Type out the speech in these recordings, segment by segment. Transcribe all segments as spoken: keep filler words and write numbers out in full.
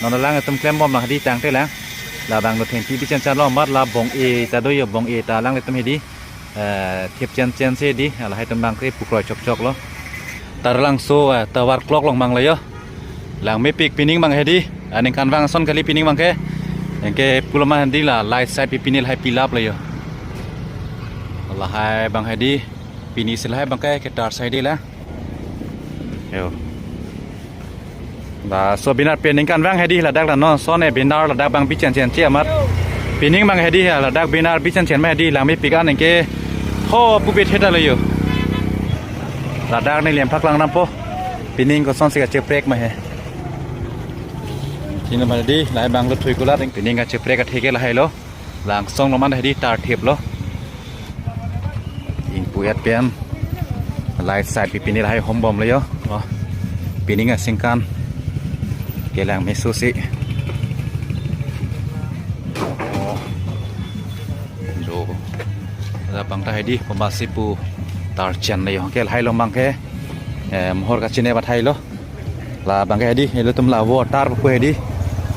Non alanglitum klembom lang hedi tangte lang. Labang no thengpi bichanchan lo amat la bong-e ta do yo, bong-e ta alanglitum hedi. Eh, thip chanchan si hedi, lahai atum abang ke pukroi chokchok lo. Taralangso, eh, tower clock along abang lo yo. Langmepik pining abang hedi, aningkanvang ason kali pining abang ke. Anke pulo ma hedi la light side pi pini lahai pilap lo yo. Lahai abang hedi, pini si lahai abang ke, ke tar side la. Yo. Laso banner pen aningkanvang hedi ladak la non ason e banner ladak abang bichanchan che amat. Pining abang hedi ladak banner bichanchan ma hedi langmepik an anke ho pubit heta lo yo. Ladak ne liam phak lang nampo. Pining koson si kacheprek ma he. Sino ma hedi lahai abang lo thui kulat pining kacheprek atheke lahai lo. Langsong lo man hedi tar thip lo. Ingpu-et pen. Light side pi pini lahai hombom lo yo. Oh. Pining aningkan. Kelang mesu si. Oh. Jo. Labang ta hedi pemasi pu tar chen lo yo. Ke lahai along abang ke. Eh, mohor kachinep athai lo. Labang ke hedi, ilitum la water pu hedi.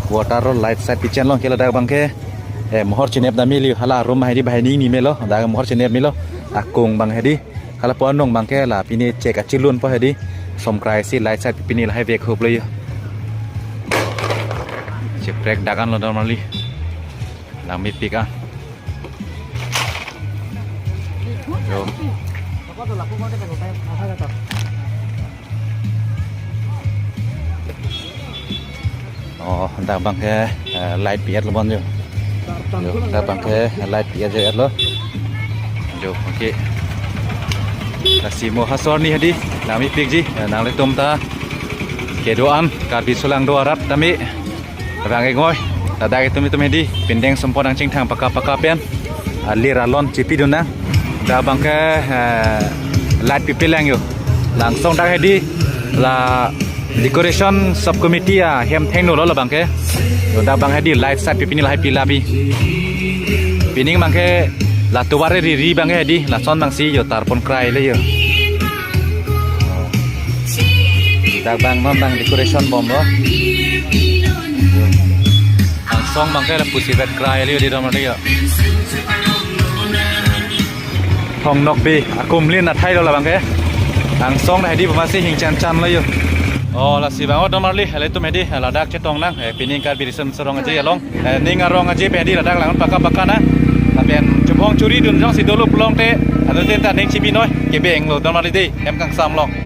Water lo light side pi chen lo ke ladak abang ke. Eh, mohor chinep dam meli hala room hedi banghini melo. Dak mohor chinep melo. Akung abang hedi. Hala po anong abang ke la pini chek achilun po hedi. Somkrai si light side pi pini lahai vek hup lo yo. Cheprek dak an lo normally. Langmepik an. Yo. Oh, dak abang ke, eh, light pi-et lo bon yo. Yo, dak abang ke light pi-et lo. Yo, okay. Lasi mo ha ason ni hedi, langmepik ji, eh, nanglitum ta kedo-an, Karbi Sulang do arat tame. Abang ingoi, ladak itum itum hedi, pindeng sumpon nangchingthang paka paka pen. Alir alon chipidun nang. Dak abang ke, eh, light pipelang yo. Langsong dak hedi, la decoration sub committee ahem thengno lo labang ke. Yo dak abang hedi light side pi pini lahai pilapi. Pining abang ke la tovar riri abang ke hedi, lason abang si yo tarpon krai lo yo. Dak abang non abang decoration bom lo. Angsong abang ke lapusi vet krai lo di dom lo yo. Thong Nokbe akumlin athai lo labang ke. Angsong dah hedi pemasi hingchan chan lo yo. Oh, lasi abang, oh, dom arli, ilitum hedi ladak chetong nang, eh, pining Karbi Riso Nimso Rong Aje along. Eh, ning arong aje pen hedi ladak lang paka paka na. Lapen chubong churi dun jongsi dolo pulote, anuttin ta ning chibinoi, kebeng lo dom arli dei, hem kangsam long.